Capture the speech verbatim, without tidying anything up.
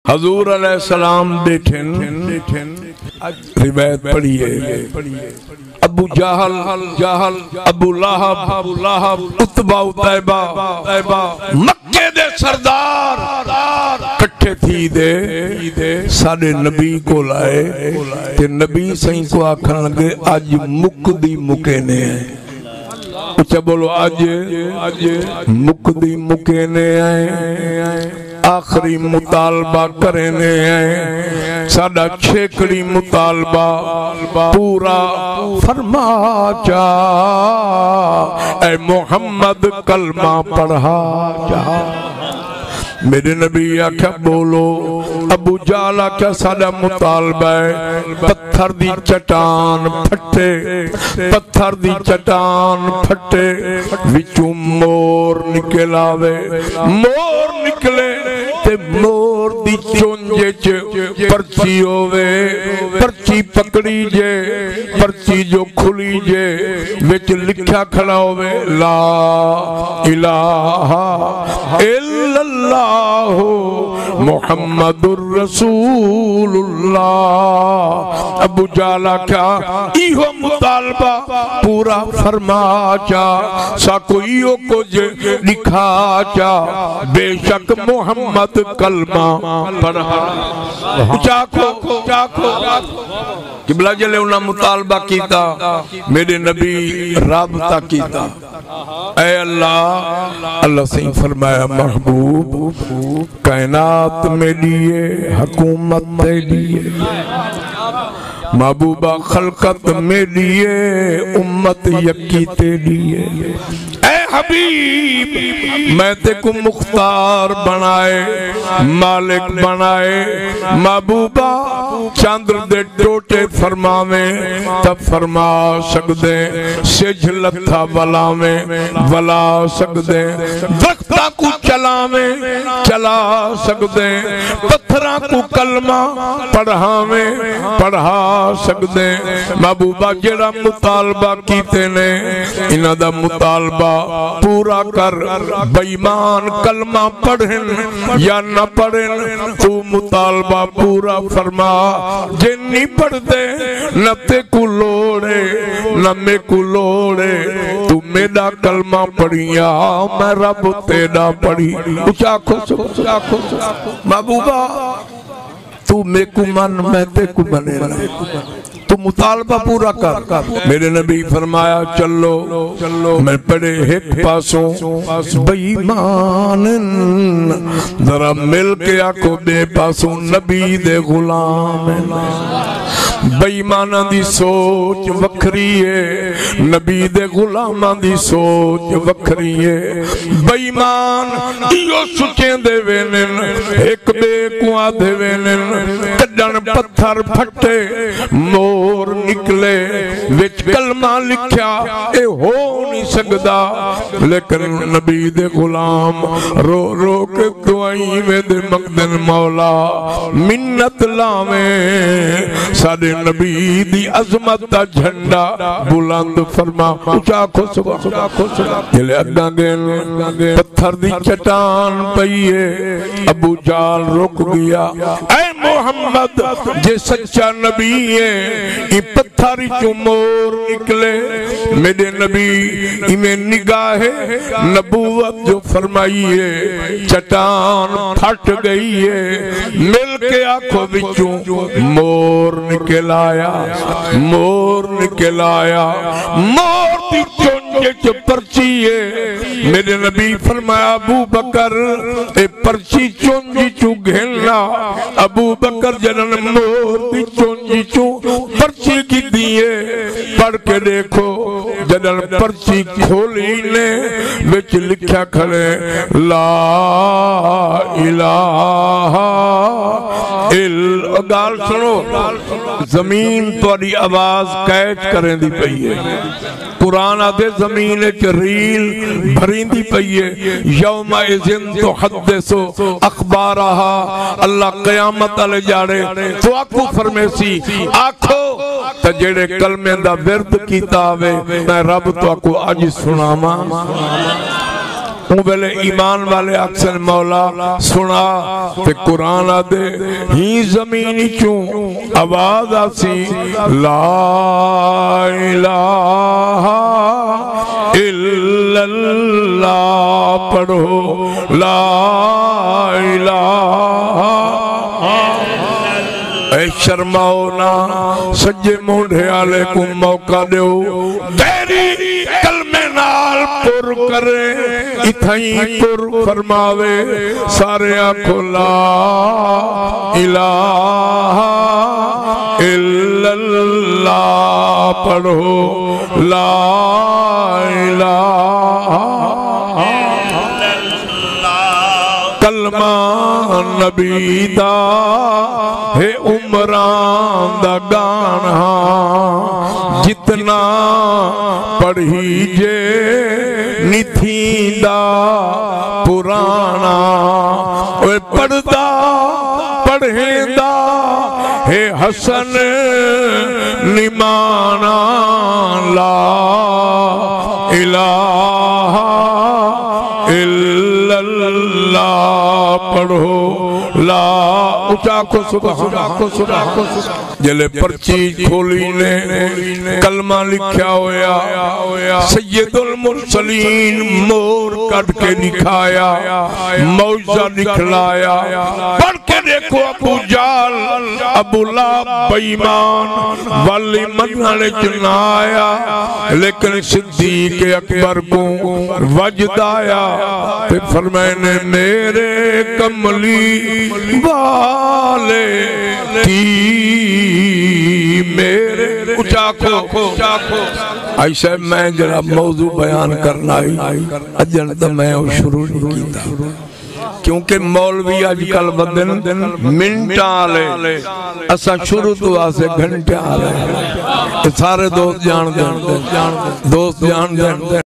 حضور علیہ السلام ٻیٹھن، روایت پڑھیے، ابو جہل، ابو لہب، عتبہ، عتیبہ، مکے دے سردار کٹھے تھی دے ساݙے نبی کول آئے تے نبی سئیں کوں آکھݨ لڳے، اڄ مکدی مکینے ہیں۔ اچا ٻولو، اڄ مکدی مکینے ہیں، آخری مطالبہ کرینے ہیں، ساݙا چھیکڑی مطالبہ پورا فرما چا، اے محمد کلمہ پڑھا چا۔ میݙے نبی آکھیا، ٻولو۔ ابو جہل آکھیا، ساݙا مطالبہ ہے، پتھر دی چٹان پھٹے، پتھر دی چٹان پھٹے، وچوں مور نکل آوے، مور نکلے تے مور دی چونج اچ پرچی ہووے، پرچی پکڑی جے، پرچی جو کھلی جے، وچ لکھیا کھڑا ہووے، لا الہ الا اللہ محمد رسول اللہ۔ ابو جہل آکھیا، ایہو مطالبہ پورا فرما چا، ساکوں ایہو کجھ ݙکھا چا، بے شک محمد کلمہ پڑھا۔ اچا آکھو، اچا آکھو۔ قبلہ جلے انہاں مطالبہ کیتا، میݙے نبی رابطہ کیتا۔ اے اللہ، اللہ سئیں فرمایا، محبوب، کائنات میݙی ہے، حکومت تیݙی ہے۔ محبوبہ، خلقت میݙی ہے، امت یکی تیݙی ہے۔ اے حبیب، میں تیکوں مختار بݨائے، مالک بݨائے۔ محبوبہ، چندر دے ٹوٹے فرماویں تاں فرما سڳدیں، سجھ لتھا ولاویں ولا سڳدیں، درختاں کوں چلاویں چلا سڳدیں، پتھراں کوں کلمہ پڑھاویں پڑھا سڳدیں۔ محبوبہ، جیڑھا مطالبہ کیتے نے، انہاں دا مطالبہ پورا کر۔ بے ایمان کلمہ پڑھن یا نہ پڑھن، توں مطالبہ پورا فرما۔ جے نی پڑھدے، نہ تیکوں لوڑ ہے، نہ میکوں لوڑ ہے، توں میݙا کلمہ پڑھیا، میں رب تیݙا پڑھی۔ اچا آکھو سو، اچا آکھو سو۔ محبوبہ، توں میکوں من، میں تیکوں منینا۔ توں مطالبہ پورا کر۔ میݙے نبی فرمایا، چلو۔ میں پڑھے ہک پاسوں بے ایمان، ذرا مل کے آکھو، ٻئے پاسوں نبی دے غلام۔ بے ایماناں دی سوچ وکھری ہے، نبی دے غلاماں دی سوچ وکھری ہے۔ بے ایمان ایہو سوچیندے ویندن، ہک ٻئے کوں آہدے ویندن، کݙݨ پتھر پھٹے، مور نکلے، وچ کلمہ لکھیا، اے ہو نہیں سڳدا۔ لیکن نبی دے غلام رو رو کے دعائیں ویندے منگدن، مولا منت لاویں، ساݙے نبی دی عظمت دا جھنڈا بلند فرما۔ اچا آکھو سبحان اللہ۔ جلے اڳاں ڳئن، پتھر دی چٹان پئی ہے، ابو جہل رک ڳیا۔ اے محمد، جے سچا نبی ہے، ایں پتھر اچوں مور نکلے۔ میݙے نبی ایویں نگاہ نبوت جو فرمائی ہے، چٹان پھٹ ڳئی ہے، مل کے آکھو وچوں مور نکل آیا، مور نکل آیا، مور دی چنج اچ پرچی ہے۔ میݙے نبی فرمایا، ابو بکر، اے پرچی چنج چوں گھن آ۔ ابو بکر جݙݨ مور دی چنج چوں پرچی گھدی ہے، پڑھ کے ݙیکھو، جݙݨ پرچی کھولی نے، وچ لکھیا کھڑے، لا الہ الا، ڳالھ سݨو، زمین تہاݙی آواز کیچ کریندی پئی ہے۔ قرآن آہدے زمین اچ ریل بھریندی پئی ہے۔ یومئذ تحدث اخبارہا، اللہ قیامت آلے ڄاڑے تہاکوں فرمیسی، آکھو تاں جیڑھے کلمے دا ورد کیتا ہووے، میں رب تہاکوں اڄ سݨاواں۔ اوں ویلے ایمان والے آکھسن، مولا سݨا، تے قرآن آہدے، ہی زمین اچوں آواز آسی، لا الہ الا اللہ پڑھو، لا الہ۔ اے شرماؤ نہ، سجے مونڈھے آلے کوں موقع ݙیو، تیری کلمے نال پر کرے، اتھائیں پر فرماوے، سارے آکھو لا الہ الا اللہ پڑھو، لا الہ۔ کلمہ نبی دا ہے، عمراں دا ڳاݨا، جتنا پڑھیجے نی تھیندا پراݨا۔ اوئے پڑھدا پڑھیندا ہے حسن نماݨا، لا الہ الا اللہ پڑھو، لا، اچا آکھو سبحان۔ جلے پرچی کھولی نے، کلمہ لکھیا ہویا، سید المرسلین مور کڈھ کے ݙکھایا، معجزہ ݙکھلایا۔ پڑھ کے ݙیکھو، ابو جہل، ابو لہب، بے ایمان، ولی منݨ اچ نہ آیا، لیکن صدیق اکبر کوں وجد آیا تے فرمائے نے، میرے کملی والے تی میرے۔ اچا آکھو۔ آئی صاحب، میں جڑا موضوع بیان کرنا ہی، اڄݨ تاں میں او شروع نہیں کیتا، کیونکہ مولوی اڄ کل ودن منٹاں والے، اساں شروع تو آسے گھنٹیاں والے۔ اے سارے دوست جان دین، دوست جان دین۔